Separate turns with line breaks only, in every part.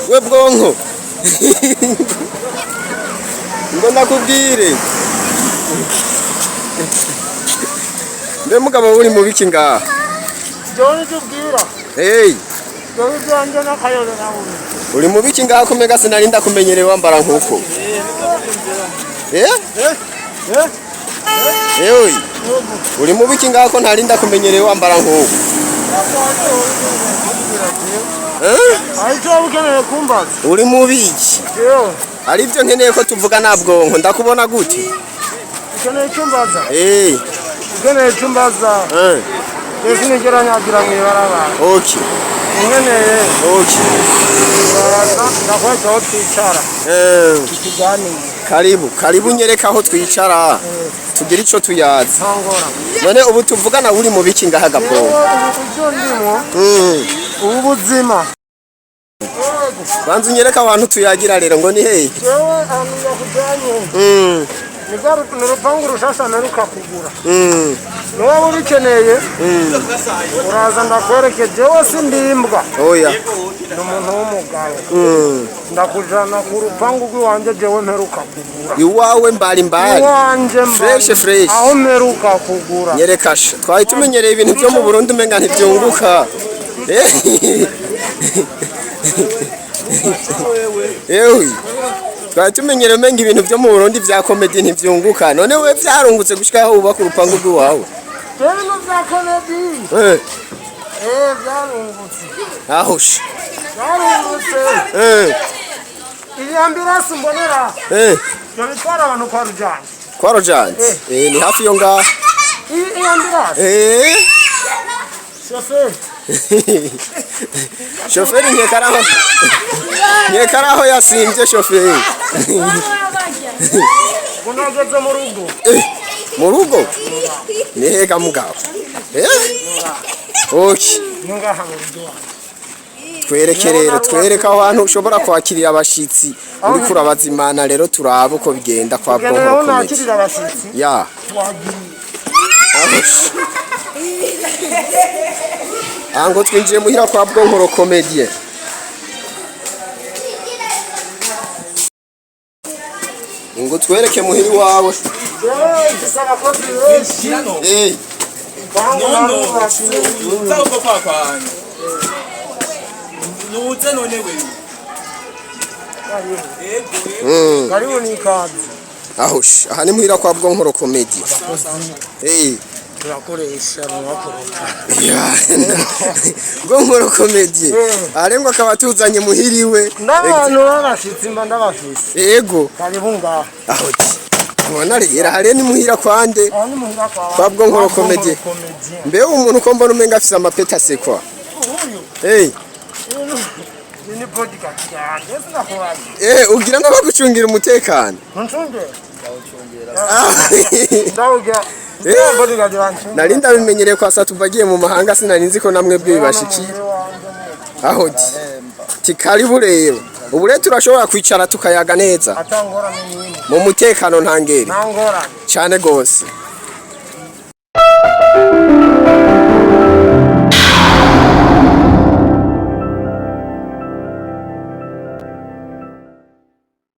We bwonko, ngo ndakubwire, mbe mugabo, uri mu biki ngaha?
Jewe nicyo ubwira.
Hey.
Jewe ibyanjye n'akayobera bubi.
Uri mu biki ngaha? Kumega sinari ndakumenyereye wambara nkuko. Eh?
Eh.
Ewe. Uri mu biki ngaha ko ntari ndakumenyereye wambara nkuko? Eh?
Aricyo waba ukeneye kumbaza?
Uri mu biki?
Jewe.
Ari byo nkeneye ko tuvuga nta bwonko, ndakubona gute?
Ukeneye icyo umbaza?
Eh.
Ukeneye icyo umbaza?
Eh.
Mbese nigera nyagira mu ibarabara.
Okay.
Unkeneye.
Okay.
Uraza ndakwereka aho twicara.
Eh.
Tuganire.
Karibu, karibu, nyereka aho twicara. Tugira ico tuyazi.
Nta ngorane.
None ubu tuvugana uri mu biki ngaha
Jewe
gabwonko?
ubu ibyo ndimo, ubu buzima.
Banza unyereka abantu tuyagira rero, ngo ni hehe?
Jewe ahantu yakujyanye ni urupangu rushasha mperuka kugura. Niwaba ubikeneye, uraza ndakwereke. Jewe sindimbwa.
Oya.
Ni umuntu w'umugabo. Ndakujana ku rupangu rw'iwanjye jewe mperuka kugura.
Iwawe mbali mbali.
Iwanje mbali.
Fresh, fresh.
Aho mperuka kugura.
Nyereka sha. Twari tumenyereye ibintu byo mu Burundi umenga ntibyunguka. Eh. Ewe. Twari tumenyereye umenga ibintu byo mu Burundi bya comedy ntibyunguka. None we byarungutse gushika aho wubaka urupangu rw'iwawe.
Jewe ibintu bya comedy.
Eh.
Eh, byarungutse.
Aho sha.
Byarungutse.
Eh.
Iyi ambulance mbonera yo bitwara abantu kwa Rujanja.
Kwa Rojanti. Eh, ni hafi yo ngaha.
Iyi ambulance.
Eh.
Shoferi.
Shoferi nkekaraho. Nkekaraho yasimvye shoferi.
Ngo nageze mu rugo.
Eh, mu rugo? Ni hega mugabo? Eh? Okay.
Ni ngaha mu rugo iwanjye.
Twereke rero, twereke aho hantu ushobora kwakirira abashitsi. Uriko urabazimana rero, turabe uko bigenda kwa
Ukeneye
Bwonko
aho
Comedy.
nakirira abashitsi?
Ya.
Twagiye.
Aho. Aha ngo twinjiye muhira kwa Bwonko Comedy. Ngo twereke muhira iwawe.
Jewe mfise abakozi benshi.
Eh.
Impangu narubatse.
Uza kwakwanya nuze none wewe.
Karibu.
Ego.
Karibu n'ikaze.
Aho sha, aha ni muhira kwa Bwonko Comedy. Eh.
Turakoresha mubakoroka.
Ya, Bwonko Comedy. Arengwa akaba tuzanye muhiriwe.
N'abantu b'abashitsi mba ndabafise.
Yego.
Karibu ngaha.
Aho ubona rero, hariya ni muhira kwande?
Aho ni muhira kwa
Kwa Bwonko Comedy.
Comedy.
Mbe umuntu ko mbona umenga afise amapeta asekwa?
Uyu.
Hey.
Uyu ni bodyguard yanjye, sinakubaza.
Eh, ugira ngo bagucungira umutekano?
Ntuncunge.
Ah.
Ndawugira.
Eh.
Bodyguard wanje.
Nari ndabimenyereye kwa Satuba agiye mu mahanga, sinari nzi ko namwe bwe bibashikiye. Aho ti karibu rero. Ubu rero turashobora kwicara tukayaga neza
Atangorane n'imwe.
mu mutekano ntangere.
Nta ngorane.
Cyane gose.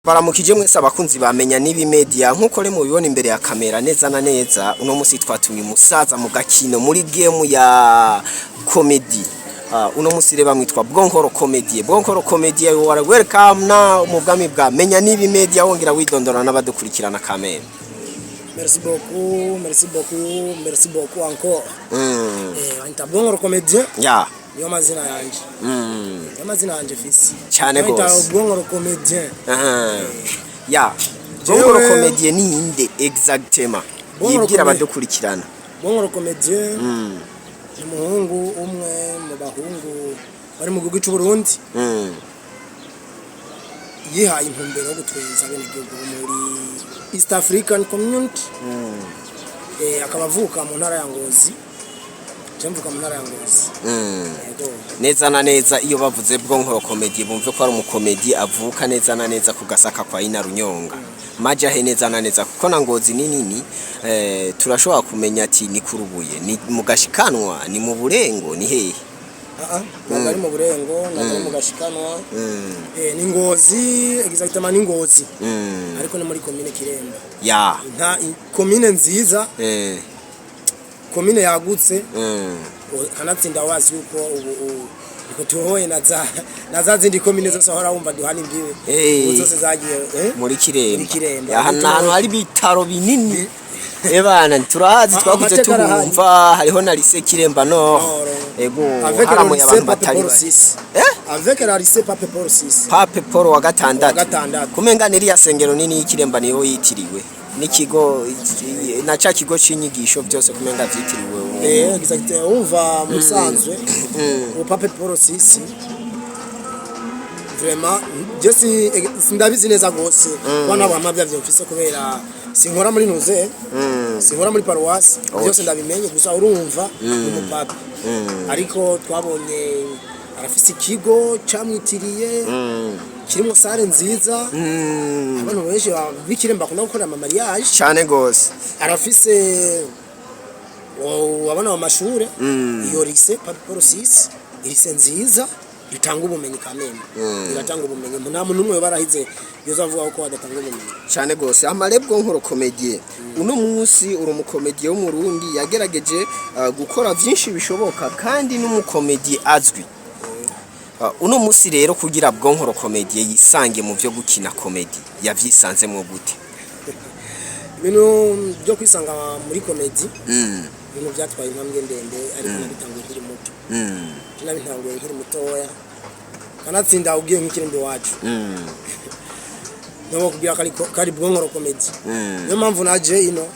Baramukije mwese abakunzi bamenya n'ibi media. Nkuko rero mubibona imbere ya kamera neza na neza, uno musi twatumye umusaza mu gakino muri game ya comedy. Uno musi rero bamwitwa Bwonkoro Comedy. Bwonkoro Comedy, you are welcome na mu bwami bwa Menya n'ibi media, wongera widondora n'abadukurikirana kamera.
Merci beaucoup, merci beaucoup, merci beaucoup encore. Eh, banyita Bwonkoro Comédien, niyo mazina yanje. Niyo mazina yanje fisi.
Cyane
Banyita
gose.
Bwonkoro Comédien.
Aha. Ya. Bwonkoro Comédien ni inde exactement?
Bwonkoro
Yibwira
Comédien.
abadukurikirana.
Bwonkoro Comédien ni umuhungu umwe mu bahungu bari mu gihugu cy'u Burundi yihaye intumbero yo gutwenza abenegihugu bo muri East African Community. Eh, akaba avuka mu ntara ya Ngozi. Je mvuka mu ntara ya Ngozi. Yego.
Neza na neza, iyo bavuze Bwonkoro Comedy bumve ko ari umukomedi avuka neza na neza ku Gasaka kwa Ina Runyonga. Maja he neza na neza? Kuko na Ngozi ni nini, turashobora kumenya ati ni kurubuye, ni mu Gashikanwa, ni mu Burengo, ni hehe?
Ah, ah, ntabwo ari mu Burengo, ntabwo ari mu Gashikanwa. Ni Ngozi, exactement ni Ngozi, ariko ni muri komine Kiremba. Nta komine nziza, komine yagutse. Kanatsinda wazi yuko ubu uko tuhoye na za zindi komine zose ahora wumva duhana imbibe, ubu zose zagiye
muri Kiremba.
Muri Kiremba.
Aha ni ahantu hari ibitaro binini, ebana turahazi.
Ah,
twakuze
amateka arahari.
Tuhumva hariho na lycée Kiremba no
Nord.
Ego.
Avec le
Haramuye
lycée
abantu
Pape
batari
Paul
bake.
VI. Avec la lycée Pape Paul VI.
Pape Paul wa gatandatu.
Wa gatandatu.
Kumenga niriya sengero nini y'Ikiremba niyo yitiriwe n'ikigo na ca kigo c'inyigisho, byose kumenga vyitiriwe.
Exact, umva musanzwe ubu Pape Paul VI, vraiment je si sindabizi neza gose kuba ntabwo amabya mfise, kubera sinkora muri nuze, sinkora muri paruwasi. Byose ndabimenye gusa urumva ni umupape, ariko twabonye arafise ikigo camwitiriye kirimo salle nziza, abantu benshi b'Ikiremba bakunda gukora ama mariage.
Cyane gose.
Arafise abana mu mashure, iyo lycée Pape Paul VI, lycée nziza itanga ubumenyi kameme, iratanga ubumenyi, nta muntu n'umwe barahize yoza avuga ko adatanga ubumenyi.
Cyane gose. Amarebwo nkoro comédien, uno munsi uri umukomediye w'Umurundi yagerageje gukora vyinshi bishoboka, kandi n'umukomediye azwi. Uno munsi rero kugira bwonkoro comédien yisange mu vyo gukina comédie, yavyisanzemwo gute?
Ibintu byo kwisanga muri comédie, ibintu byatwaye intambwe ndende, ariko nabitanguye nkiri muto. Nabitanguye nkiri mutoya, kanatsinda ugiye nk'Ikirembe iwacu, niyo kubwira kari kari bwonkoro comédie. Niyo mpamvu naje ino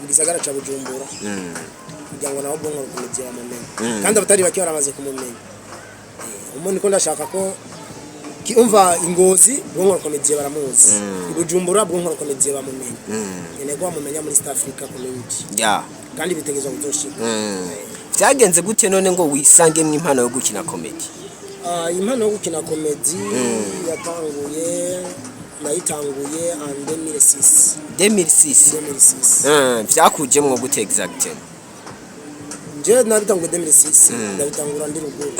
mu gisagara ca Bujumbura kugira ngo nawe bwonkoro comédie bamumenye, kandi abatari bake baramaze kumumenya. Umuntu niko ndashaka ko umva Ingozi bwonkoro comédie baramuzi, i Bujumbura bwonkoro comédie bamumenye, nkeneye ko bamumenya muri East Africa Community, kandi bitegerezwa kuzoshika.
Vyagenze gute none ngo wisangemo impano yo gukina comédie?
Ah, impano yo gukina comédie yatanguye, nayitanguye en 2006.
2006?
2006.
Vyakujemwo gute exactement?
Nje nabitanguye 2006, ndabitangura ndi ruguru,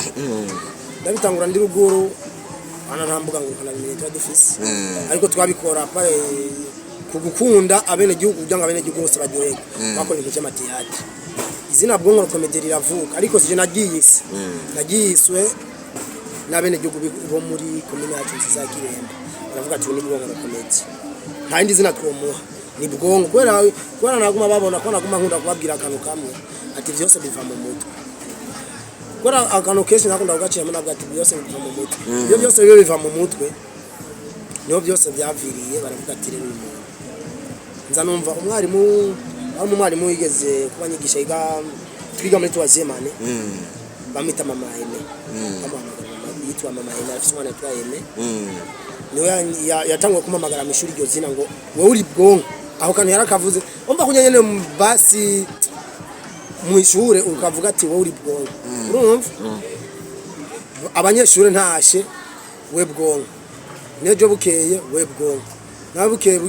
ndabitangura ndi ruguru ana nta mbuga ngurukana bimenye tuba dufise, ariko twabikora pare ku gukunda abenegihugu, kugira ngo abenegihugu bose baryoherwe. Twakora ibintu by'ama théâtre, izina bwonkoro comédie riravuka, ariko sije nagiyise, nagiyiswe n'abenegihugu bo muri komine yacu nziza ya Kiremba. Baravuga ati: "Uyu ni bwonkoro comédie, nta yindi zina twomuha, ni bwonko," kubera naguma babona ko naguma nkunda kubabwira akantu kamwe ati: "Vyose biva mu mutwe." Kubera akantu kenshi nakunda kugaciyemo, nabwo ati: "Byose biva mu mutwe." Ibyo byose rero biva mu mutwe, niho byose byaviriye. Baravuga ati: "Rero uyu muntu," nza numva umwarimu, aho umwarimu wigeze kuba nyigisha yiga, twiga muri troisième année, bamwita mama Aime, bamuhamagara mama, yitwa mama Aime, afise umwana yitwa Aime. Niwe yatanguye kumpamagara mu ishuri iryo zina ngo: "Wowe uri bwonko." Aho kantu yarakavuze, umva kunya nyene mu basi mu ishure ukavuga ati: "Wowe uri bwonko." Urumva abanyeshure ntashe: "We bwonko." Nejo bukeye: "We bwonko." Nawe bukeye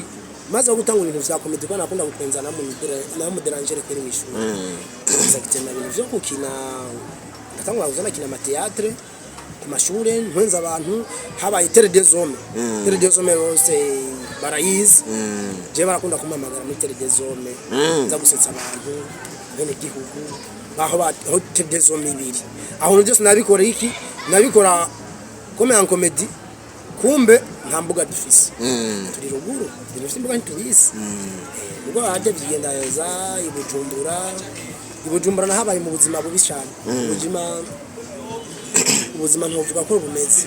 maze gutangura ibintu vya comédie, ko nakunda gutwenza namuderangere kuri mw'ishure. Exactement, ibintu vyo gukina, ndatangura kuza nakina ama théâtre ku mashure, ntwenza abantu. Habaye Terre des Hommes, Terre des Hommes bose barayizi. Je barakunda kumpamagara muri Terre des Hommes, nza gusetsa abantu bene gihugu baho aho Terre des Hommes ibiri aho. Byose nabikora iki, nabikora comme en comédie, kumbe nta mbuga dufise, turi ruguru, ibintu vy'imbuga ntitubizi. Ubwo haje bigenda za i Bujumbura. I Bujumbura nahabaye mu buzima bubi cyane, ubuzima ntuvuga ko bumeze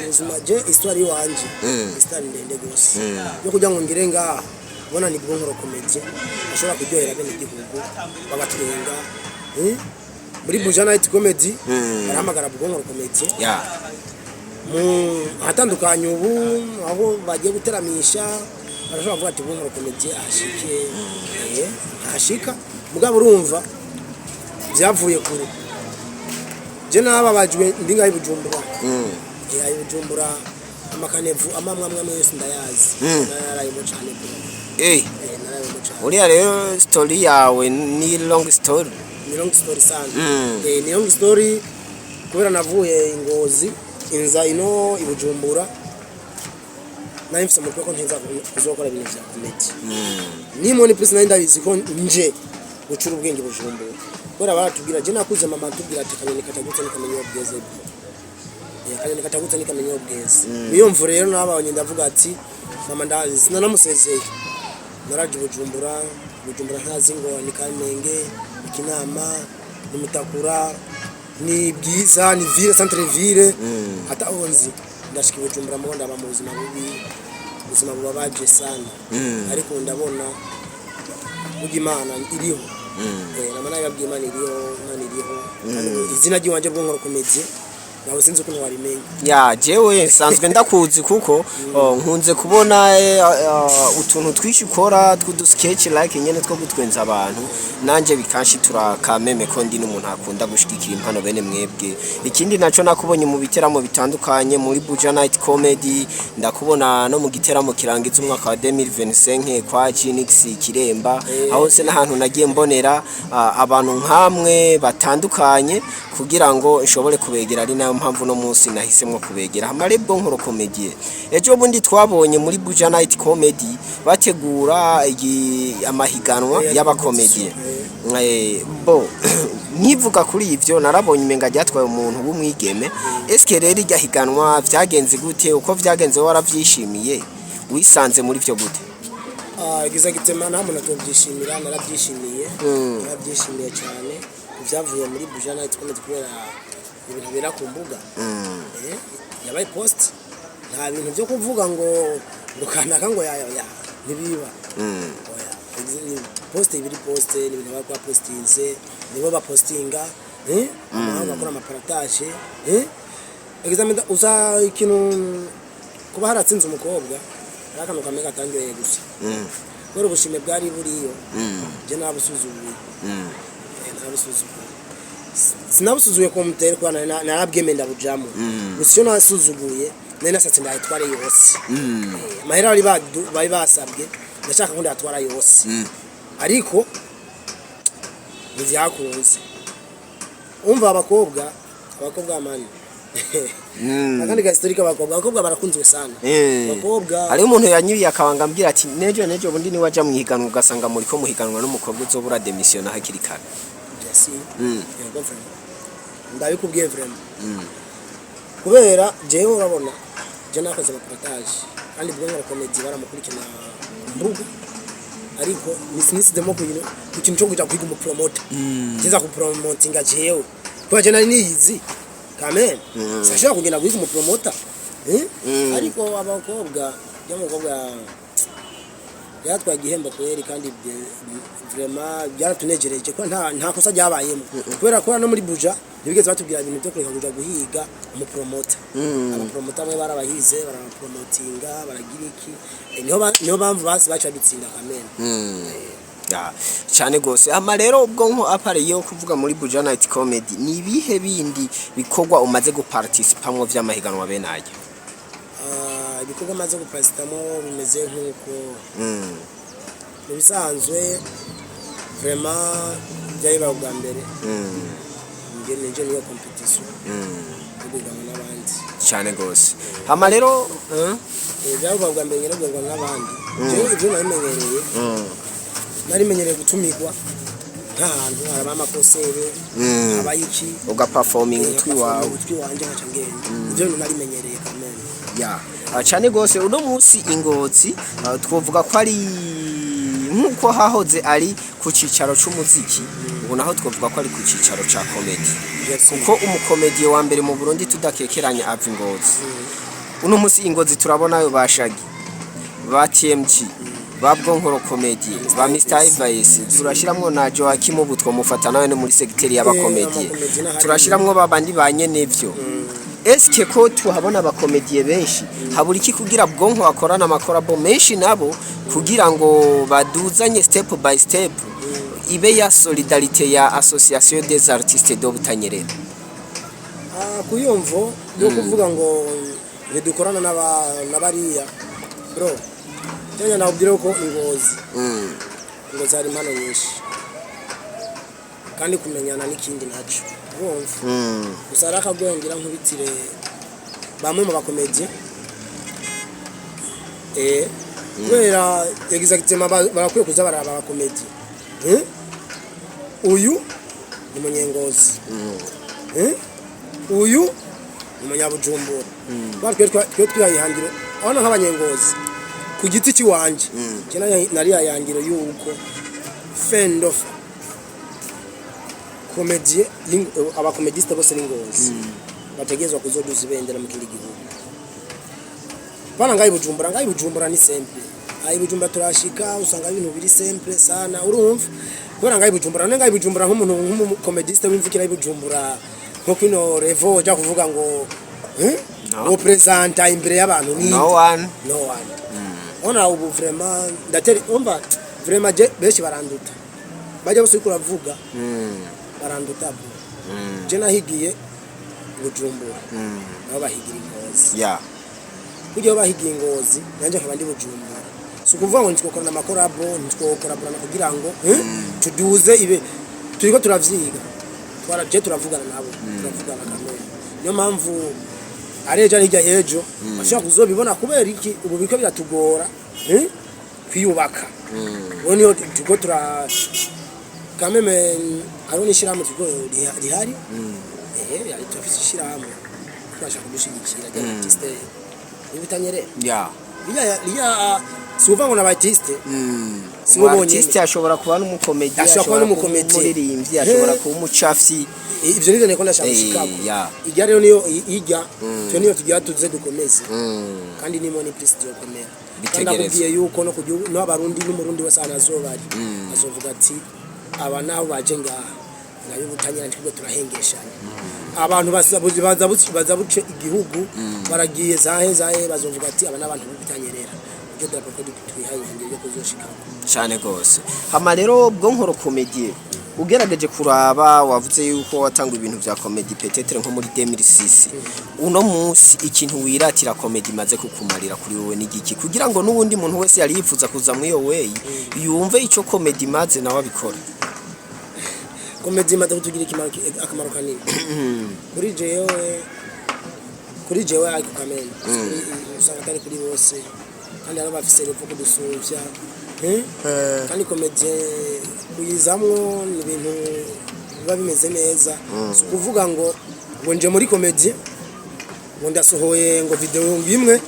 ubuzima. Je histoire iwanje, histoire ndende gose yo kugira ngo ngire ngaha ubona ni bwonkoro comédie ashobora kuryohera bene igihugu bagatwenga. Muri Buja Night Comedy barahamagara bwonkoro comédie mu ahatandukanye. Ubu aho bagiye guteramisha barashobora kuvuga ati: "Bwonkoro comédie ahashike." Ahashika, mugabo urumva byavuye kure. Je nababajwe ndi ngaho i Bujumbura. Ayo Bujumbura amakanevu amamwe amwe amwe yose ndayazi, narayemo cyane pe. Narayemo cyane.
Uriya rero story yawe ni long story.
Ni long story sana. Ni long story. Kubera navuye Ingozi inza ino i Bujumbura, nari mfise umutwe ko ntiza kuzokora ibintu vya comedy. Nimoni plus nari ndabizi ko nje gucura ubwenge i Bujumbura, kubera baratubwira, je nakuze mama atubwira ati: "Akanyoni katagutse nikamenya iyo bweze." Akanyoni katagutse nikamenya iyo bweze. Niyo mvu rero nabonye, ndavuga ati mama ndazi, sinanamusezeye, naraje i Bujumbura. Bujumbura ntazi ngo ni Kamenge, ni Kinama, ni Mutakura, ni Bwiza, ni ville, centre ville, ataho nzi. Ndashika i Bujumbura, mubona ndaba mu buzima bubi, ubuzima bubabaje sana, ariko ndabona burya Imana iriho. Nama nabibabwiye, Imana iriho, Imana iriho. Kandi izina ry'iwanje Bwonkoro Comedy nawe sinzi ukuntu warimenya.
Ya, jewe nsanzwe ndakuzi kuko nkunze kubona utuntu twinshi ukora tw'udu sketch like nyene two gutwenza abantu, nanje bikanshitura kameme ko ndi n'umuntu akunda gushigikira impano bene mwebwe. Ikindi naco, nakubonye mu biteramo bitandukanye, muri Buja Night Comedy, ndakubona no mu giteramo kirangiza umwaka wa 2025 kwa Ginix Kiremba. Aho se n'ahantu nagiye mbonera abantu nkamwe batandukanye kugira ngo nshobore kubegera, ari nayo mpamvu no munsi nahisemwo kubegera. Hamare Bwonkoro Comedy, ejo bundi twabonye muri Buja Night Comedy bategura amahiganwa y'abakomediye. Bo nkivuga kuri ivyo, narabonye umenga ryatwaye umuntu w'umwigeme. Eske rero irya higanwa vyagenze gute? Uko vyagenze waravyishimiye? Wisanze muri vyo gute?
Giza gitema nta muntu atobyishimira. Narabyishimiye, narabyishimiye cyane ibyavuye muri Buja Night Comedy, kubera ibintu bira ku mbuga. Yabaye post, nta bintu byo kuvuga ngo kanaka ngo ya ya ntibiba. Oya, post ibiri post ni ibintu baba bapostinze, nibo bapostinga, amahanga bakora ama partage. Examen uza ikintu kuba haratsinze umukobwa ari akantu kamwe katangiye gusa, kubera ubushime bwari buriyo, je nabusuzuguye. Narabusuzuguye, sinabusuzuguye ko mutere kuba narabwemeye ndabujamo. Gusa iyo nasuzuguye, nari nasatse ndayitware yose. Amahera bari basabwe, ndashaka ko ndayatwara yose, ariko ntivyakunze. Umva, abakobwa mani, akandi ga story k'abakobwa, abakobwa barakunzwe sana. Abakobwa.
Hariho umuntu yanyuriye akabanga ambwira ati nejo bundi niwaja muhiganwa ugasanga muriko muhiganwa n'umukobwa, uzobura démission hakiri kare.
Jasi. Yego, vraiment ndabikubwiye, vraiment, kubera jewe urabona je nakoze ama partage, kandi Bwonkoro Comedy baramukurikirana ku mbuga, ariko nisizemo ku kintu cyo kuja kwiga umu promoter, kiza kupromotinga jewe, kubera je nari niyizi kameme, sashobora kugenda guhiga umu promoter, eh? Ariko abakobwa, by'umukobwa yatwaye igihembo kweri, kandi vraiment byaratunejereje ko nta kosa ryabayemo, kubera ko no muri Buja ntibigeze batubwira ibintu byo kureka kuja guhiga umu promoter. Aba promoter bamwe barabahize, barabapromotinga, baragira iki. Niho bamvu basi baca dutsinda kamene.
Ya, cyane gose. Ama rero ubwo nko à part yo kuvuga muri Buja Night Comedy, ni ibihe bindi bikorwa umaze guparticipamwo vy'amahiganwa bene aya?
Ibikorwa maze guparticipamo bimeze nk'uko mu bisanzwe, vraiment byari ubwa mbere nje nije niyo competition yo guhiganwa n'abandi.
Cyane gose. Hama rero
Byari ubwa mbere ngenda guhiganwa n'abandi. Jewe ibyo nabimenyereye, narimenyereye gutumirwa nk'ahantu haraba ama concert, haba iki,
ugaperforminga utwi wawe.
Utwi wanje nkaca ngenda. Ibyo bintu narimenyereye kamene.
Ya, cyane gose. Uno munsi Ingozi, twovuga ko ari nk'uko hahoze ari ku cicaro c'umuziki, ubu naho twovuga ko ari ku cicaro ca comedy, kuko umukomediye wa mbere mu Burundi tudakekeranya ava Ingozi. Uno munsi Ingozi turabonayo ba Shagi, ba TMG, ba Bwonkoro Comedy, ba Mr Ivice, turashiramwo na Joachim, ubu twomufata nawe ni muri secteur y'abakomediye.
Abakomediye n'ahari.
Turashiramwo babandi ba nyenevyo. Eske ko tuhabona abakomediye benshi, habura iki kugira Bwonko bakorana ama collabo menshi nabo, kugira ngo baduzanye step by step, ibe ya solidarité ya Association des Artistes de Butanyerera?
Ku iyo mvo yo kuvuga ngo ntidukorana n'abariya, bro, cyangwa nakubwira ko Ingozi hari impano nyinshi, kandi kumenyana n'ikindi nacyo. Urumva, gusa hari akagoye ngira nkubitire bamwe mu bakomediye, kubera exactement barakwiye kuza baraba abakomediye. Uyu ni Munyengozi, uyu ni Munyabujumbura. Twe twihangiro abana nk'Abanyengozi ku giti cy'iwanje, je nari yayangiro yuko fendofa comédie, abakomediste bose b'Ingozi bategerezwa kuzoduza ibendera mu kindi gihugu. Bana ngayi Bujumbura, ngayi Bujumbura ni simple. Ayi Bujumbura turashika usanga ibintu biri simple sana, urumva, kubera ngayi Bujumbura, none ngayi Bujumbura nk'umuntu nk'umukomediste w'imvukira y'Ibujumbura, nko kwino revo ujya kuvuga ngo
No.
ngo presenta imbere y'abantu ni
No one.
No one. Ona ubu vraiment ndateri, umva, vraiment je benshi baranduta, bajya bose uriko uravuga baranduta bro. Je nahigiye Bujumbura, nabo bahigira Ingozi. Burya iyo bahigiye Ingozi, nanjye nkaba ndi Bujumbura, si ukuvuga ngo ntitwokorana amakorabo, ntitwokoraborana kugira ngo tuduze ibe. Turiko turavyiga. Je turavugana nabo, turavugana kamere. Niyo mpamvu ari ejo, ari hirya y'ejo bashobora kuzobibona. Kubera iki? Ubu biriko biratugora kwiyubaka. Ubu niyo turiko tura kameme, hariho n'ishirahamwe turiko rihari, ari turafise ishirahamwe turashaka kudushigikira rya artiste n'ibitanyerera. Riya si uvuga ngo n'abartiste si bo bonyene.
Artiste ashobora kuba n'umukomedi,
Ashobora kuba n'umukomedi.
Umuririmbyi, ashobora kuba umucafyi.
Ivyo nivyo niko ndashaka gushikako. Irya rero niyo irya twe niyo tugira tuze dukomeze, kandi nimo ni plus yokomera, kandi
Bitegerezwa.
akubwiye yuko no ku gihugu no Abarundi n'Umurundi wese ahantu azoba ari azovuga ati aba naho baje ngaha nayo Butanyerera twebwe turahengeshanya. Abantu baza buce igihugu baragiye zahe zahe, bazovuga ati aba n'abantu b'Ubutanyerera. Iryo darapo ko twihaye ihangiro ryo kuzoshikako.
Cyane gose. Hama rero Bwonkoro Comedy, ugerageje kuraba, wavuze yuko watanga ibintu vya comedy peut-être nko muri 2006. Uno munsi ikintu wiratira comedy imaze kukumarira kuri wowe ni giki, kugira ngo n'ubundi muntu wese yari yifuza kuza muri iyo way yumve ico comedy imaze nawe abikora?
Komedi imaze kutugira akamaro kanini kuri jewe, kuri jewe, ariko kamene usanga atari kuri bose, kandi hari abafise repfo kudusumvya. Kandi komedi kuyizamwo ni ibintu biba bimeze neza. Si ukuvuga ngo nje muri komedi ngo ndasohoye ngo video imwe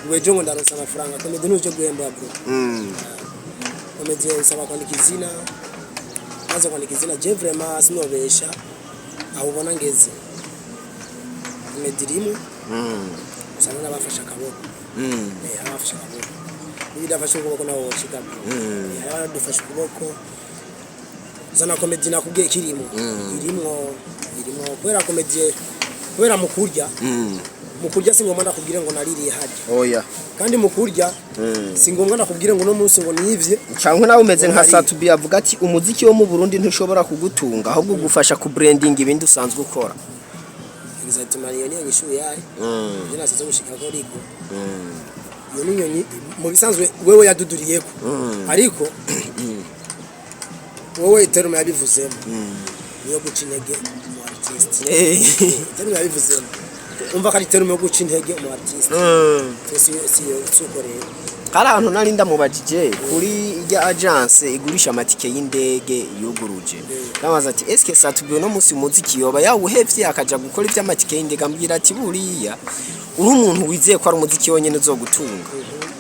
ngo ejo ngo ndaronsa amafaranga. Komedi ntuje guhemba bro. Komedi isaba kwandika izina. Maze kwandika izina, je vraiment sinobesha, aho ubona ngeze komedi rimwe usanga n'abafashe akaboko. Abafashe akaboko, niba idafashe ukuboko nawe woshika bro. Abadufashe ukuboko zana komedi nakubwiye kirimo, irimwo kubera komedi, kubera mu kurya, mu kurya si ngombwa ndakubwire ngo naririye harya.
Oya.
Kandi mu kurya si ngombwa ndakubwire ngo uno munsi ngo nivye.
Cyangwa nawe umeze nka
Ngo
Satubi avuga ati umuziki wo mu Burundi ntushobora kugutunga, ahubwo ugufasha ku branding ibindi usanzwe ukora.
Exactement, iyo niyo nyishu yayo. Iyo nasize gushika ko rigo iyo ni nyoni mu bisanzwe wewe yaduduriyeko, ariko wowe terme yabivuzemo niyo guca intege mu artiste. Terme yabivuzemo, umva ko ari terme yo guca intege mu artiste. Si uko rero.
Hari ahantu nari ndamubajije kuri ijya agence igurisha amatike y'indege yuguruje, ndabaza ati eske Satubi uno munsi umuziki yoba yawuhevye akaja gukora ivy'amatike y'indege? Ambwira ati buriya uri umuntu wizeye ko ari umuziki wonyene uzogutunga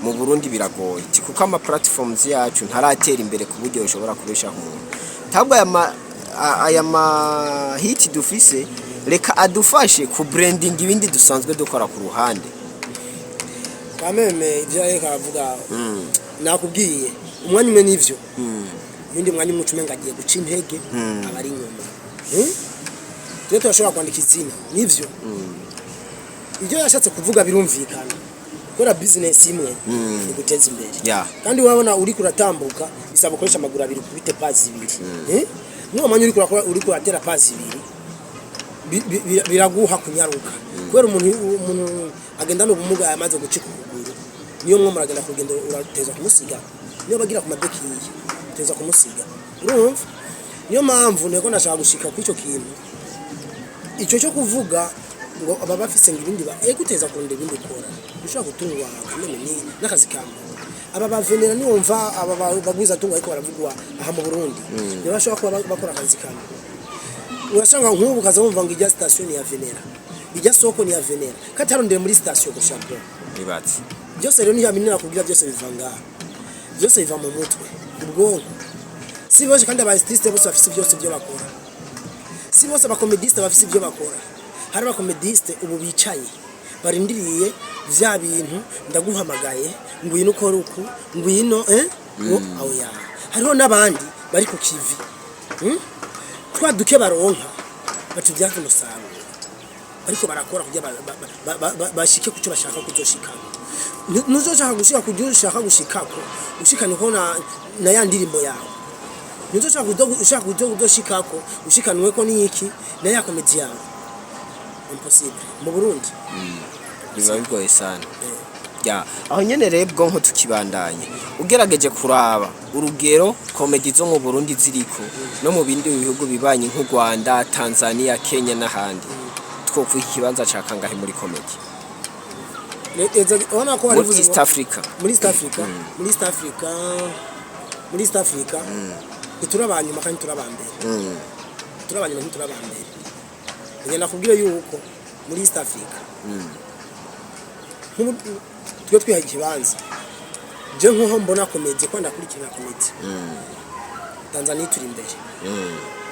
mu Burundi biragoye. Ati kuko ama platforms yacu ntaratera imbere ku buryo ushobora kubeshaho umuntu. Ntabwo aya ma hit dufise, reka adufashe ku branding ibindi dusanzwe dukora ku ruhande.
Kameme ivyo ariko aravuga, nakubwiye umwanya umwe n'ivyo, ibindi mwanya umwe ucumenga agiye guca intege abari inyuma. Twe turashobora kwandika izina nivyo, ibyo yashatse kuvuga birumvikana, kubera business imwe ni guteza imbere. Kandi urabona uriko uratambuka bisaba ukoresha amaguru abiri, ukubite pas ibiri. N'uwo mwanya uriko urakora, uriko uratera pas ibiri, biraguha kunyaruka, kubera umuntu agendana ubumuga yamaze gucika ukuguru, niyo mwo muragenda ku rugendo urateza kumusiga, niyo bagira ku mabekiye uteza kumusiga. Urumva Niyo mpamvu nteko ndashaka gushika kuri icyo kintu, icyo cyo kuvuga ngo baba bafise ngo ibindi guteza kurondera ibindi ukora, ushobora gutungwa kamene ni n'akazi ka muntu. Aba bavenera niwumva aba bagwiza tunga ariko baravugwa aha mu Burundi, niba bashobora kuba bakora akazi ka muntu. Urasanga nk'ubu ukaza wumva ngo ijya station ni ya venera, ijya soko ni ya venera, katarondeye muri station gusa, bro.
Bibatse.
Byose rero niyo binini nakubwira, byose biva ngaha, byose biva mu mutwe, ubwonko. Si bose kandi aba artiste bose bafise byose ibyo bakora, si bose abakomediste bafise ibyo bakora. Hari abakomediste ubu bicaye barindiriye vya bintu, ndaguhamagaye ngwino ukore uku, ngwino ngo aho ya. Hariho n'abandi bari ku kivi, Twa duke baronka batubyaza umusaruro, ariko barakora kugira bashike kucyo bashaka kuzoshikako. Nuzoshaka gushika kugira ushaka gushikako, ushikane ko na ya ndirimbo yawe. Nuzoshaka ushaka kuzoshikako, ushikanwe ko niki na ya comedy yawe. Impossible mu Burundi.
Biba bigoye sana ya. Aho nyene rero, bwonko, tukibandanye, ugerageje kuraba urugero comedy zo mu Burundi ziriko no mu bindi bihugu bibanye nk'u Rwanda, Tanzania, Kenya n'ahandi, twokwiha ikibanza ca kangahe muri comedy?
Ubona ko
muri
warivuze
East Africa.
Muri East Africa, muri East Africa, muri East Africa ntiturabanyuma kandi turabambere. Turabanyuma, ntiturabambere. Ngenda nakubwire yuko muri East Africa nk'ubu twe twihaye ikibanza, je nkuho mbona comedy ko ndakurikirana comedy, Tanzania turi imbere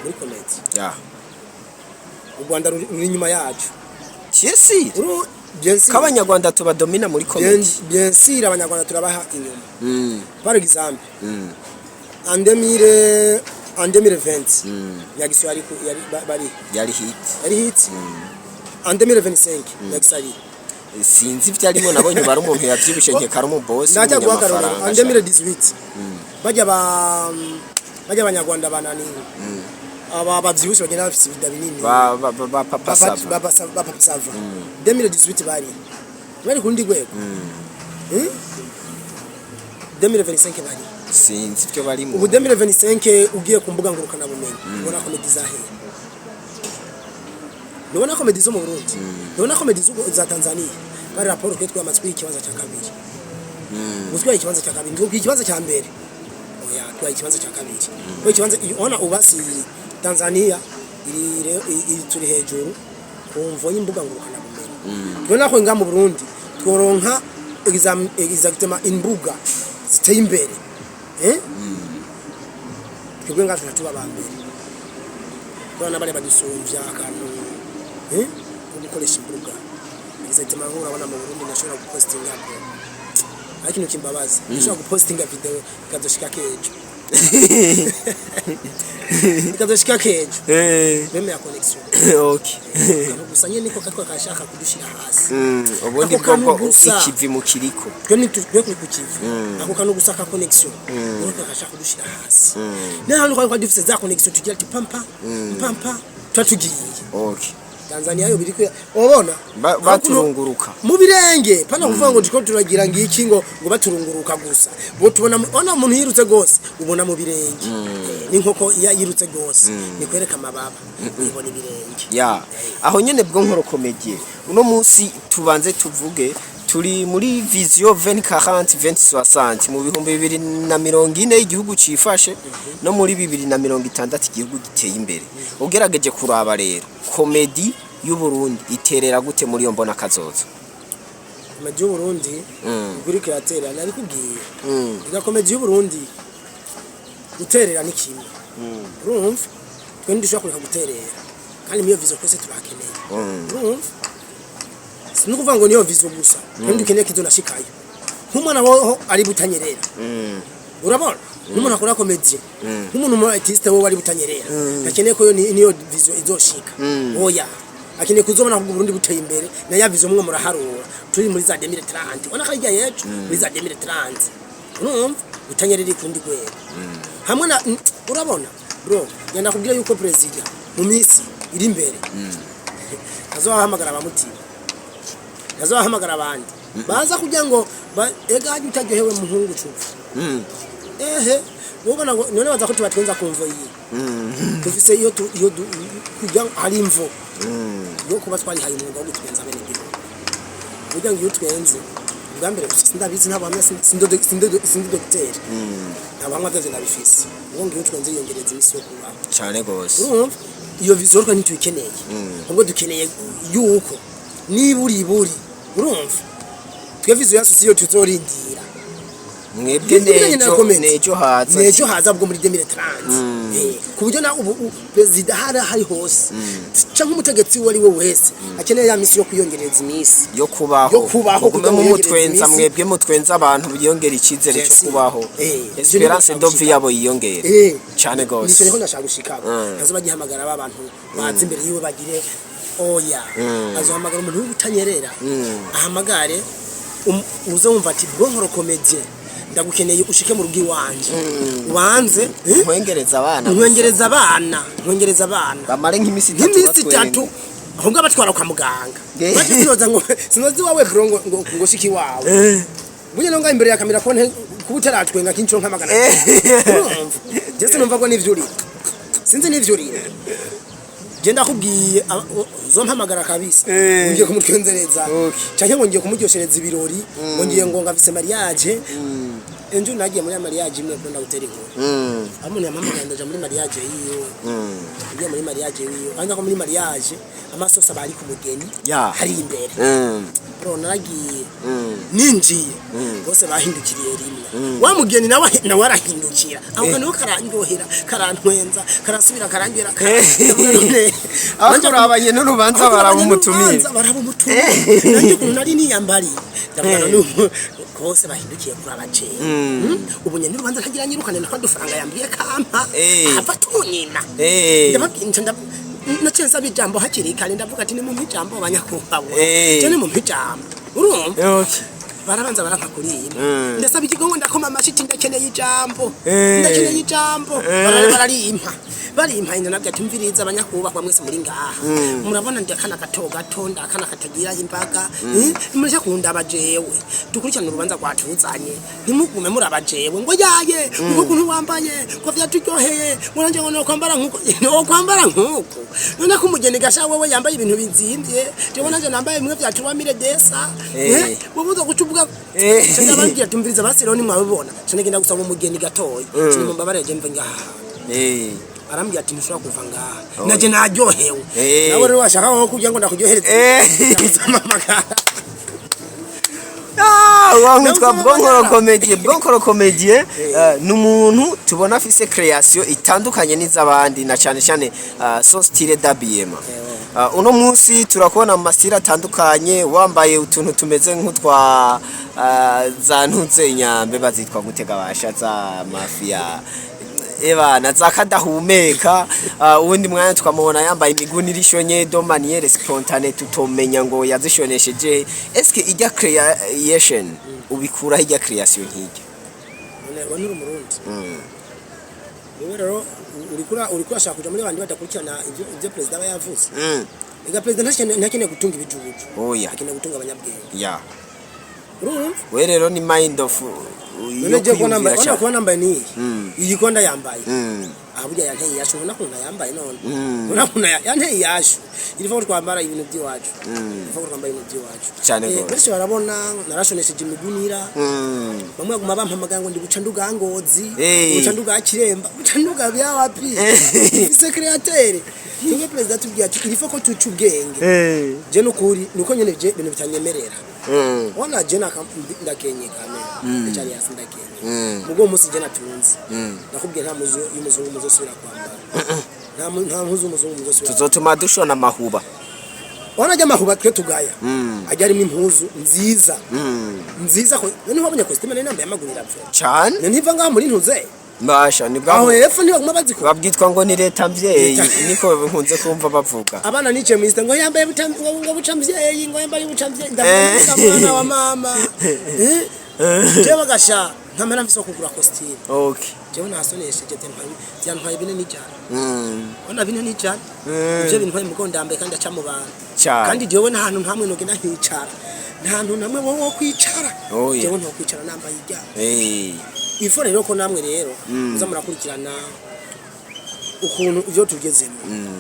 muri comedy. U Rwanda ruri inyuma yacu.
Bien
Bien sûr.
K'abanyarwanda tubadomina muri comedy.
Bien sûr, abanyarwanda turabaha inyuma. Par exemple, en 2020 Nyagiso yari yari bari
Yari hit.
Yari hit. En 2025 Nyagiso ari
Sinzi ibyo arimo, nabonye bari umuntu yavyibushe, nkeka ari umubosi
Ndajya guha akarorero en
w'umunyamafaranga.
2018 bajya abanyarwanda banani, aba bavyibushe bagenda bafise ibida binini,
ba Papa Sava.
Ba Papa Sava 2018 bari ku rundi rwego. 2025 bari
Sinzi ibyo barimo.
Ubu 2025 ugiye ku mbuga ngurukana bumenyi, ubona comedy zahera, nubona comedy zo mu Burundi, nubona comedy za Tanzania, bari raporo twe twamaze kwiha ikibanza cya kabiri. Ubu twihaye ikibanza cya kabiri, ntitwubwiye ikibanza cya mbere, oya, twihaye ikibanza cya kabiri. Kuko ikibanza ubona ubasi Tanzania iri turi hejuru ku mvo y'imbuga ngurukana bumenyi. Tubona ko nga mu Burundi tworonka exactement imbuga ziteye imbere, twebwe ngacu tuba ba mbere, kubera n'abari badusumvya akantu ko gukoresha imbuga. Exactement, nk'ubu urabona mu Burundi ndashobora gupostinga, bro, ariko ikintu kimbabaza, ndashobora gupostinga video ikazoshika kejo, ikazoshika kejo bemeye connection. Akantu gusa nyene niko katwa kashaka kudushira hasi.
Ubundi
Ako kantu
bwoko
gusa.
ikivi mu kiriko.
Twe ni twe kuri kukivi, ako kantu gusa ka connection niko kashaka kudushira hasi. Naho hano twari dufise za connection tugira ati pampa pampa tuba tugiye. Tanzania yo biri ubona
Baturunguruka.
Mu birenge pana kuvuga ngo turiko turagira ngiki, ngo baturunguruka gusa, bo tubona ona umuntu yirutse gose ubona mu birenge. N'inkoko iyo yirutse gose ni kwereka amababa, ibona ibirenge.
Ya, aho nyene bwo comédie, uno munsi tubanze tuvuge turi muri vision 2040 2060, mu 2040 igihugu cifashe, no muri 2060 igihugu giteye imbere. Ugerageje kuraba rero, comédie y'u Burundi iterera gute muri iyo mbona kazoza?
Comédie y'Uburundi kuri kiratera, nabikubwiye. Iga comédie y'Uburundi guterera ni kimwe, urumva twe ntidushobora kureka guterera, kandi muri iyo vision twese turakeneye. Urumva, si no kuvuga ngo niyo vision gusa, twe dukeneye ko izonashikayo nk'umwana woho ari butanyerera. Urabona nk'umuntu akora comédie, nk'umuntu mu artiste wowe ari butanyerera, akeneye ko iyo niyo vision izoshika. Oya, akeneye kuzobona ko Burundi buteye imbere na ya vision mwe muraharura turi muri za 2030, ubona ko hirya y'ejo muri za 2030. Urumva butanyerera ikundi rwego hamwe na urabona bro, ngenda kubwira yuko president mu minsi iri imbere azohamagara abamutima, azohamagara abandi baza kugira ngo ega hajya utaryohewe muhungu cupfa. Ehe, Ubona ngo none baza ko tubatwenza ku mvo iyi dufise iyo iyo kugira hari imvo yo kuba twarihaye umwuga wo gutwenza bene gihugu, kugira ngo iyo utwenze ubwa mbere gusa, sindabizi, nta buhamya, sindi dogiteri, nta buhamya byavyo ndabifise, ubwo ngo iyo utwenze yiyongereza iminsi yo kubaho.
Cane gose.
Urumva iyo vision twe ntituyikeneye, ahubwo dukeneye yuko niba uri buri, urumva, twe vision yacu siyo tuzorindira.
Mwebwe nejo nejo haza.
Nejo haza bwo muri 2030, ku buryo na ubu perezida hari hose canke umutegetsi uwo ari we wese akeneye ya misi yo kwiyongereza iminsi
yo kubaho.
Yo kubaho,
mugume
kugira ngo
mumutwenza.
yiyongereze iminsi.
Mwebwe mutwenza abantu biyongera icyizere cyo
Yes.
kubaho. Espérance de vie yabo yiyongera cane
nico
gose.
niho ndashaka gushikako. Ntazoba agihamagara ba bantu baza imbere yiwe bagire oya, azohamagara umuntu w'ubutanyerera, ahamagare uze wumva ati: "Bwonkoro comédien, ndagukeneye ushike mu rugo iwanje ubanze, eh?
Nkwengereza abana gusa.
Nkwengereza abana, nkwengereza abana."
Bamare nk'imisi itatu
nk'iminsi
batwenga.
3, ahubwo abatwara kwa muganga. Baje sinoza ngo sinoza iwawe bro, ngo shiki iwawe burya no ngaho imbere ya kamera konte kuba utaratwenga kinco nka 500. Urumva je sinumva ko nivyo uri, sinzi nivyo uri. Je ndakubwiye, uzompamagara kabisa, ngiye kumutwenzereza canke ngo ngiye kumuryoshereza ibirori, ngo ngiye ngo ngafise mariage. Enjo nagiye muri ya mariage imwe ko ndagutera inkuru, aho umuntu yampamagaye ndaja muri mariage yiwe. Ngiye muri mariage yiwe, kandi ko muri mariage amasosi aba ari ku mugeni hari imbere. Bro, naragiye, ninjiye bose bahindukiriye rimwe, wa mugeni nawe arahindukira, aho kantu karandyohera, karantwenza, karasubira karandyohera.
Abakurabanye n'urubanza barabumutumiye.
Barabumutumiye. Nanjye ukuntu nari niyambariye, ndavuga none kose bahindukiye kuraba jewe. Ubu nyene urubanza ntagira nyirukane nako dufaranga yambwiye kampa ava tunyima. Ndababwira nca naciye nsaba ijambo hakiri kare, ndavuga ati: "Nimumpe ijambo banyakubahwa." Je nimumpe ijambo, urumva, barabanza baranka kurima. Ndasaba ikigongo, ndakoma amashyi ati: "Ndakeneye ijambo." "Ndakeneye ijambo." Bararimpa, barimpa inda nabyo ati: "Mviriza abanyakubahwa mwese muri ngaha, murabona ndi akana gato gato, ndakana katagira imbaga, mureke kundaba jewe, dukurikirane urubanza rwatuzanye, ntimugume muraba jewe ngo yaye ngo ukuntu wambaye ngo vyaturyoheye, ngo nanje ngo nokwambara nkuko nokwambara nkuko none ko umugeni gasha wewe yambaye ibintu bizimvye, jewe nanje nambaye bimwe vya 3000 desa." Wowe uza guca uvuga. Ndababwira ati: "Mviriza basi rero, nimwabibona ca ndagenda gusaba umugeni gatoya, sinimumbabarire je mve ngaha." Arambwira ati: "Ntushobora kuva ngaha." Naje naryohewe. Nawe rero washaka nko kugira ngo ndakuryohereze, ndakusamamagara.
Ah, wamwitwa Bwonkoro Comédien. Bwonkoro Comédien ni umuntu tubona afise création itandukanye n'iz'abandi, na cyane cyane son style d'habillement. Uno munsi turakubona mu ma style atandukanye, wambaye utuntu tumeze nk'utwa za ntuze nyambe bazitwa gutega basha za mafia ebana za kadahumeka. Uwundi mwanya tukamubona yambaye imigunira ishonye de manière spontanée, tutomenya ngo yazishonesheje. Eske ijya création ubikuraho, ijya création nk'ijya?
None we nturi Umurundi? Wowe rero uriko urashaka kuja muri bandi badakurikirana ivyo perezida aba yavuze. Ega perezida ntakeneye gutunga ibijuju.
Oya.
Akeneye gutunga abanyabwenge. Urumva?
We rero ni mind of
None
yo
je ko nambaye
kwiyumvira
ubona
cyane.
Kuba nambaye niyi iyi ko ndayambaye, aha burya yanteye iyashu, ubona ukuntu yambaye none, ubona ukuntu yanteye iyashu. Il faut ko twambara ibintu by'iwacu, il faut ko twambara ibintu by'iwacu.
Cyane gose.
Benshi barabona narashonesheje imigunira. Bamwe baguma bampamagara ngo ndi buca nduga Ngozi, buca nduga Kiremba, buca nduga byawapi. Mfise créateur. Twebwe perezida tubwiye ati: "Il faut ko tuca ubwenge." Je nukuri nuko nyene je ibintu bitanyemerera. Wana je ndakenye kame ndacyari hasi, ndakenye. Mugo munsi je natunze, nakubwiye, nta muzu y'umuzungu muzosubira kwambara, nta mpuzu y'umuzungu muzosubira.
Tuzotuma dushona amahuba.
Wana ajya amahuba twe tugaya ajya arimo impuzu nziza nziza ko none wabonye costume nari nambaye amaguru irapfa.
Cyane.
None ntiva ngaho muri ntuze
Mbasha ni
aho
bwa
hepfo ntibaguma bazikora.
Babwitwa ngo ni leta mvyeyi, niko nkunze kumva bavuga.
Abana nicaye mu ngo yambaye buca, ngo buca mvyeyi, ngo yambaye buca mvyeyi, ndavuga mwana wa mama, jewe bagasha ntamara mfise wo kugura costume. Jewe nasonesheje, byantwaye 400. Ona 400, ivyo bintwaye mugo ndambaye kandi aca mu bantu.
Cyane.
Kandi jewe nta hantu ntamwe nogenda nkicara, nta hantu namwe wowe wo kwicara.
Oya.
Jewe ntokwicara nambaye irya. Ifo rero ko namwe rero muza murakurikirana ukuntu ivyo tugezemo,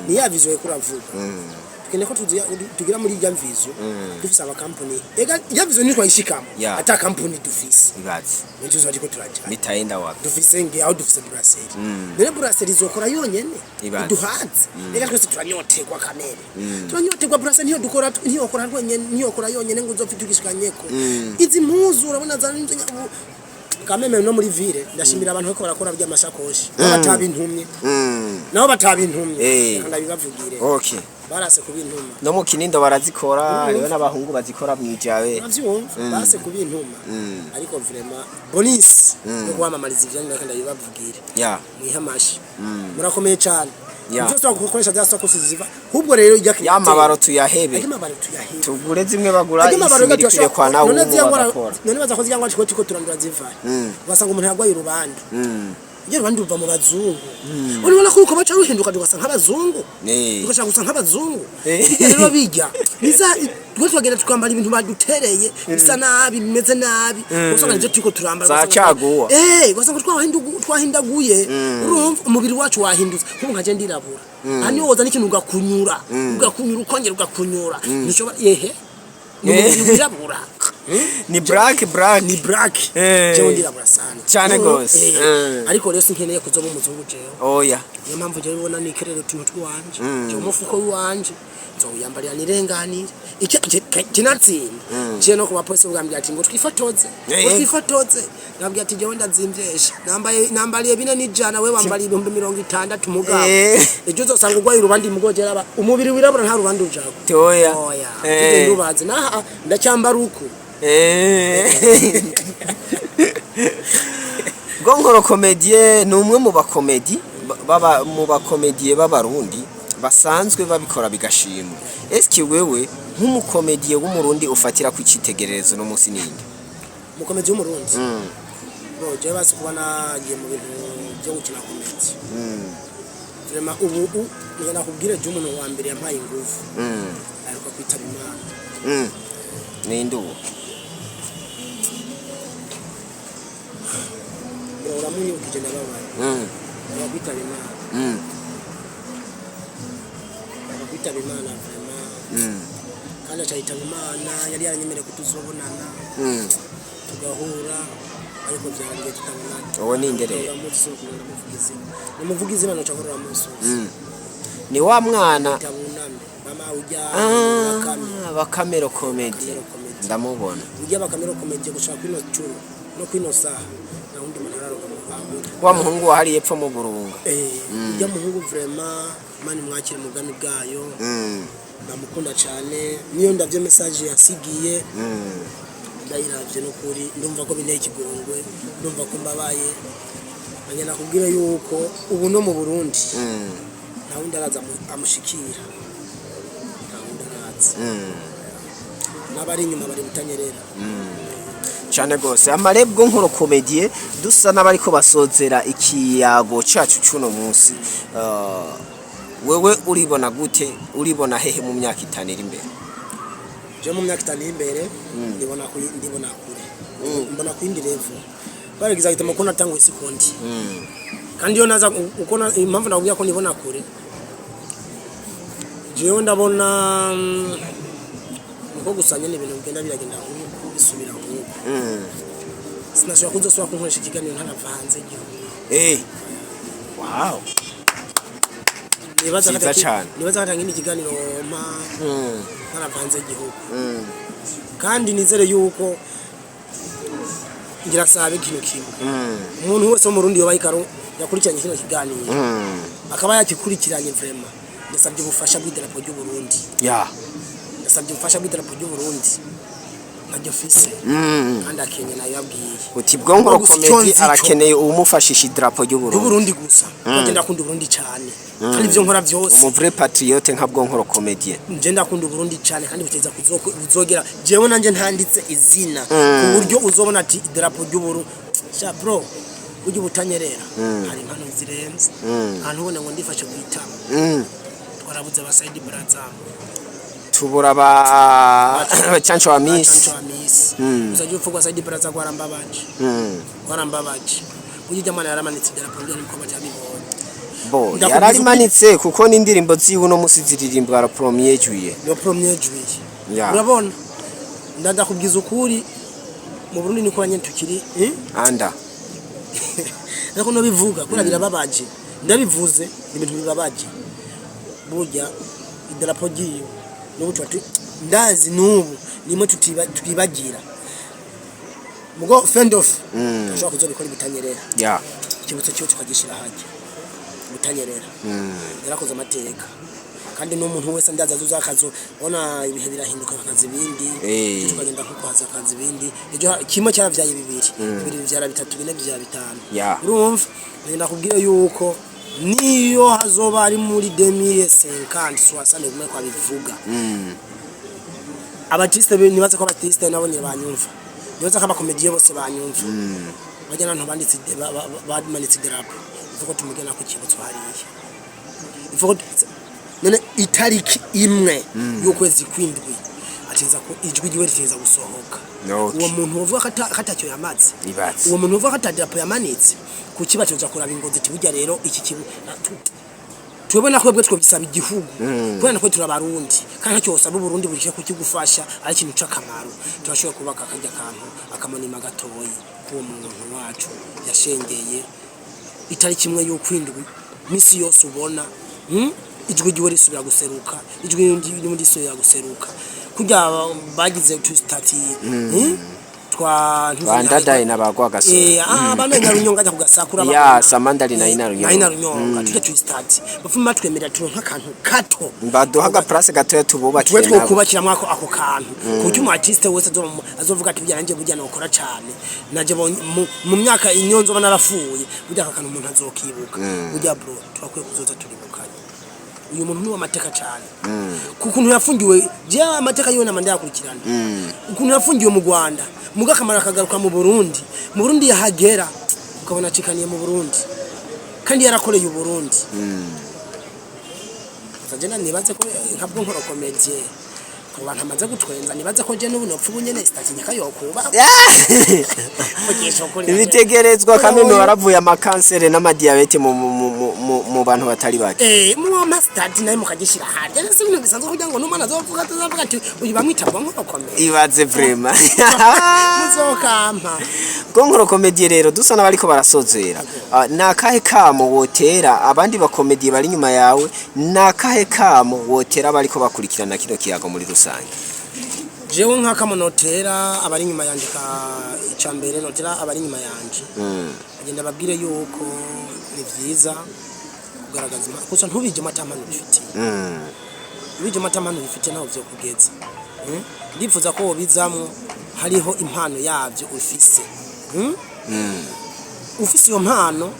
ni ya vision ko uravuga. Tukeneye ko tugira muri irya vision dufise amakampani. Ega irya vision nitwa ishikamo ata kampani dufise,
Ibaze.
nivyo tuba turiko turaja.
Bitaenda wapi?
Dufise nge aho dufise brasserie, none brasserie izokora yonyene
Ibaze.
iduhaze? Reka twese turanyoterwa kamere, turanyoterwa. Brasserie niyo dukora, niyo kora rwenyene, niyo kora yonyene ngo uzopfe tugishikanyeko izi mpuzu urabona za kameme no muri ville. Ndashimira abantu bariko barakora by'amashakoshi batabintumye, nabo batabintumye. Reka ndabibavugire. Barase kubintuma.
No mu Kinindo barazikora, hariho n'abahungu bazikora mwijawe.
Uravyumva, barase kubintuma, ariko vraiment bonus yo kwamamariza ivyanyu, reka ndabibavugire. Mwihe amashi, murakomeye cyane. Ivyo twagukoresha bya sakosi ziva ahubwo rero ijya
Ya mabaro tuyahebe.
Ajya mabaro tuyahebe.
Tugure zimwe bagura
Ajya mabaro
isima irikwiye kwa nawe
none
ubu
ziyangwa
bagakora.
none baza ko ziyangwa tiko turandura ziva, ugasanga umuntu yarwaye urubandu. Iyo rubandu ruva mu bazungu, urabona ko uko baca ruhinduka tugasa nk'abazungu. Tugashaka gusa nk'abazungu. Bijya rero bijya biza twe twagenda tukambara ibintu badutereye bisa nabi, bimeze nabi, usanga nivyo turiko turambara.
Za caguwa.
Ugasanga twahindaguye, urumva umubiri wacu wahindutse. Nk'ubu nkaje ndirabura, aha niyo woza n'ikintu ugakunyura, ugakunyura, ukongera ugakunyura, ntushobora yehe, ni umubiri wirabura.
Ni black black.
Ni black. Jewe ndirabura sana.
Cane gose.
Ariko rero sinkeneye kuzoba umuzungu jewe.
Oya.
Niyo mpamvu jewe ubona nikerera utuntu tw'iwanje. Jewe umufuko w'iwanje nzowiyambarira nirenganire icyo kinatsinda. Jewe no ku bapolisi bwambwira ati ngo twifotoze, ngo twifotoze, nabwira ati jewe ndazimvyesha, nambaye nambariye 400, we wambariye 60,000 mugabo. Ejo uzosanga urwaye urubandi mugogera aba umubiri wirabura nta rubandi ujako.
Oya.
Oya, tugenda ubaze naha ndacyambara uku.
Bwonkoro Comedie ni umwe mu bakomedi baba mu bakomediye b'Abarundi basanzwe babikora bigashimwa. Eske wewe nk'umukomediye w'Umurundi ufatira ku icyitegererezo no munsi ninde?
Umukomedi w'Umurundi, bo jewe basi kuba nagiye mu bintu byo gukina komedi, vraiment ubu ngenda nakubwire, je umuntu wa mbere yampaye ingufu aheruka kwitaba Imana.
Ninde uwo?
Bro, uramunyibukije ndababaye. Aheruka kwitaba Imana. Aheruka kwitaba Imana vraiment. Kandi acayitaba Imana yari yaranyemereye ko tuzobonana, tugahura, ariko byarangiye tutabonana.
Uwo ninde rero?
Uramuzi, sinokugenda ndamuvuga izina, nimuvuga izina noca nkorora musozi.
Ni wa mwana?
Tabuname mama ujya Bakame.
Ah, Bakamero Comedy.
Bakamero Comedy.
Ndamubona.
Ujya Bakamero Comedy gushaka kwino curo no kwino saha nta wundi muntu araroga mu bantu.
Wa muhungu wahariye epfo mu Burunga.
Ujya muhungu vraiment, Imana imwakire mu bwami bwayo. Ndamukunda cyane, niyo ndavye message yasigiye, ndayiravye n'ukuri ndumva ko binteye ikigongwe, ndumva ko mbabaye. Nanjye nakubwira yuko ubu no mu Burundi nta wundi araza amushikira, nta wundi araza. N'abari inyuma bari butanyerera.
Cyane gose. Amarebwo nkoro komedie dusa n'abariko basozera ikiyago cacu cuno munsi. Wewe uribona gute, uribona hehe mu myaka 5 iri imbere?
Je mu myaka 5 iri imbere ndibona kuri, ndibona kure, mbona ku yindi level. Barigiza gituma ko natanguye sikundi. Kandi iyo naza uko impamvu nakubwira ko ndibona kure, jewe ndabona niko gusa nyene ibintu bigenda biragenda nk'uku bisubira nk'uku. Sinashobora kuzosubira kunkoresha ikiganiro ntarava hanze y'igihugu.
Wow.
Nibaza
Vyiza cane.
Nibaza ko atanga ikiganiro mpa ntarava hanze y'igihugu. Kandi nizere yuko ngira sabe ikintu kimwe, umuntu wese wo mu Burundi yoba ikaro yakurikiranye kino kiganiro, akaba yakikurikiranye, vraiment ndasabye ubufasha bw'idarapo ry'u Burundi. Ndasabye ubufasha bw'idarapo ry'u Burundi, ntaryo mfise. Kandi akenye nayo yabwiye.
Uti Bwonkoro
Gusa icyo
Comedy
nzi cyo-
arakeneye uwumufashisha idarapo ry'u Burundi.
Ry'u Burundi gusa. Nje ndakunda Uburundi cyane, kandi ibyo nkora byose.
Umu vrai patriote nka Bwonkoro Comedy.
Nje ndakunda Uburundi cyane, kandi buteza kuzogera jewe nanje ntanditse izina ku buryo uzobona ati idarapo ry'u Burundi. Sha bro, ujye ubutanyerera hari impano zirenze ahantu ubona ngo ndifashe kwitama. Twarabuze abasaidi brazam.
Tubura ba Canco wa Miss.
Canco wa Miss. Gusa urupfu rwa Saidi Baraza rwarambabaje. Rwarambabaje. Burya ujya mwana yaramanitse idarapo rye, niko batabibonye.
Bo
Ndakubwiza
yararimanitse, kuko n'indirimbo ziwe uno musi ziririmbwa la premier juillet.
Le premier juillet. Urabona, ndakubwiza ukuri, mu Burundi niko nyene tukiri, eh?
Anda.
Nako no bivuga kuri birababaje, ndabivuze, ni ibintu bibabaje. Burya idarapo ryiwe n'ubu tuba ndazi n'ubu nimwe tutibagira mugo friend of ashobora kuzobikora ibitanyerera. Ikibutso cyiwe tukagishira hajya ibitanyerera. Yarakoze amateka, kandi n'umuntu wese ndaza azoza akazo ona ibihe birahinduka, bakaza ibindi. Tukagenda nko kuhaza akaza ibindi, ejo kimwe cyaravyaye bibiri, bibiri bivyara bitatu, bine bivyara bitanu. Urumva, ngenda kubwira yuko niyo hazoba ari muri 2050 soixante kumwe kwa bivuga. Abartiste nibaza ko abartiste nabo nyine banyumva, nibaza ko abakomediye bose banyumva. Bajya n'abantu banditse bamanitse idarapo, ivuga ko tumugena ku kibutso hariya, ivuga ko none itariki 1 y'ukwezi kw'indwi ateza ko ijwi ryiwe riteza gusohoka. Uwo muntu uvuga ko atacyo yamaze,
Ibaze.
uwo muntu uvuga ko atadarapo yamanitse, kuki batoza kuraba ingozi ati burya rero iki kibu twebwe nakwebwe twobisaba igihugu, kubera nakwe turabarundi, kandi ntacyo wosaba Uburundi burije kukigufasha ari ikintu c'akamaro. Turashoboye kubaka akarya kantu akamonima gatoyi k'uwo muntu wacu yashengeye itariki 1 y'ukwindwi. Misi yose ubona, Ijwi ryiwe risubira guseruka, ijwi ry'undi risubira guseruka, kurya bagize tusitati, Twa
Bandadaye na bagwa gasore.
Bano Nyarunyonga ajya kugasakura.
Ya,
Babona.
Samandari na Ina Runyonga.
Na Ina Runyonga tujya tuyistati, bafuma batwemerera turonka akantu gato.
Baduha agaplace gatoya tububakire
Twe
nabo.
twokubakira mwako ako kantu, ku buryo umu artiste wese azovuga ati burya nanjye burya nokora cane, naje mu myaka inyo nzoba narafuye, burya aka kantu umuntu azokibuka. Burya bro, turakwiye kuzoza turibukanye uyu muntu ni uw'amateka cane, ku kuntu yafungiwe. Je amateka yiwe nama ndayakurikirana, ukuntu yafungiwe mu Rwanda, muga akamara akagaruka mu Burundi, mu Burundi yahagera ukabona acikaniye mu Burundi, kandi yarakoreye Uburundi. Gusa je nibaze ko nka bwo nkora comédie ku bantu amaze gutwenza, nibaze ko je n'ubu nopfa ubu nyene sitatinyaka yokuba mugisha ukuri.
Ibitegerezwa kameme, waravuye amakansere n'amadiyabete mu bantu batari bake.
Muwa stade nayo mukagishira harya, si ibintu bisanzwe kugira ngo n'umwana azovuga, atazavuga ati uyu bamwita bwo nkora comédie.
Ibaze vraiment.
Muzokampa.
Bwonkoro Comedy rero, dusa n'abariko barasozera. Ni akahe kamo wotera abandi bakomediye bari inyuma yawe? Ni akahe kamo wotera abariko bakurikirana kino kiyago muri rusange?
Jewe nk'akamo notera abari inyuma yanje, ka icambere notera abari inyuma yanje, agenda ababwire yuko ni vyiza kugaragaza impano, gusa ntubijemo ata mpano ubifitiye. Ubijemo ata mpano ubifitiye ntaho vyokugeza. Ndifuza ko wobizamwo hariho impano yavyo ufise. Ufise iyo mpano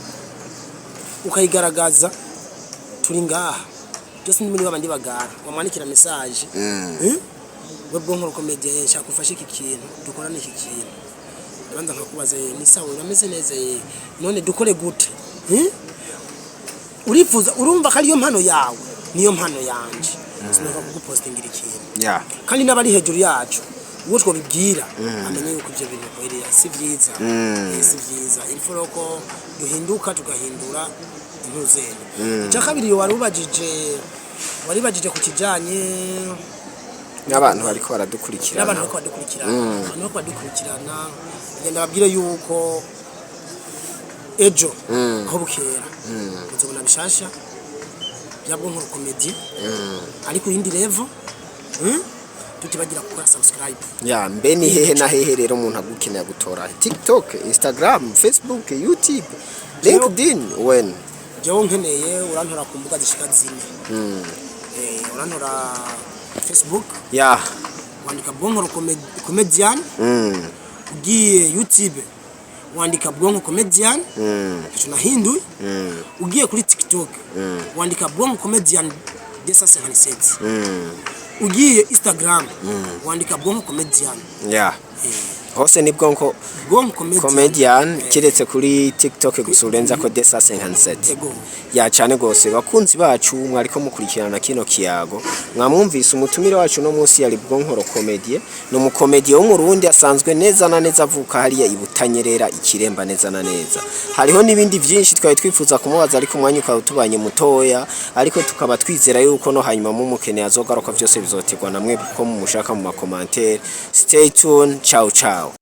ukayigaragaza, turi ngaha byose, ni muri babandi bagara wamwandikira message. We bwo comedy, nshaka ufashe iki kintu, dukorane iki kintu. Ndabanza nkakubaza: "Ni sawa, urameze neza? None dukore gute?" Urifuza, urumva ko ariyo mpano yawe, niyo mpano yanje, sinova kugupostingira ikintu. Kandi n'abari hejuru yacu, uwo twabibwira amenye yuko ibyo bintu kweri si byiza. Si byiza, il faut ko duhinduka, tugahindura intuzene. Icya kabiri, wari ubajije, waribajije ku kijanye
n'abantu bariko baradukurikirana.
N'abantu bariko badukurikirana, abantu bariko badukurikirana, ngenda babwire yuko ejo aho bukera muzobona bishasha bya bwo nkuru comedy, ariko yindi level. Tutibagira gukora subscribe.
Ya, mbe ni hehe na hehe rero umuntu agukeneye gutora? TikTok, Instagram, Facebook, YouTube, LinkedIn, when?
Jewe nkeneye urantora ku mbuga zishika zine. Urantora Facebook, wandika Bwonkoro Comedian. Ugiye YouTube, wandika Bwonko Comedian. Ico nahinduye. Ugiye kuri TikTok, wandika Bwonko Comedian 257. Ugiye Instagram, wandika Bwonko Comedian.
Hose ni Bwonko
Bwonko Comedian.
Comedian, kiretse kuri TikTok gusa urenza ko Desa 57.
Ego.
Ya, cyane gose. Bakunzi bacu, mwariko mukurikirana kino kiyago, mwamwumvise umutumire wacu no munsi yari Bwonko Comedie. Ni umukomediye w'Umurundi asanzwe neza na neza avuka hariya ibutanyerera Ikiremba neza na neza. Hariho n'ibindi byinshi twari twifuza kumubaza, ariko umwanya ukaba utubanye mutoya, ariko tukaba twizera yuko no hanyuma mumukeneye azogaruka. Byose bizoterwa namwe ko mumushaka mu ma commentaires. Stay tuned, ciao ciao.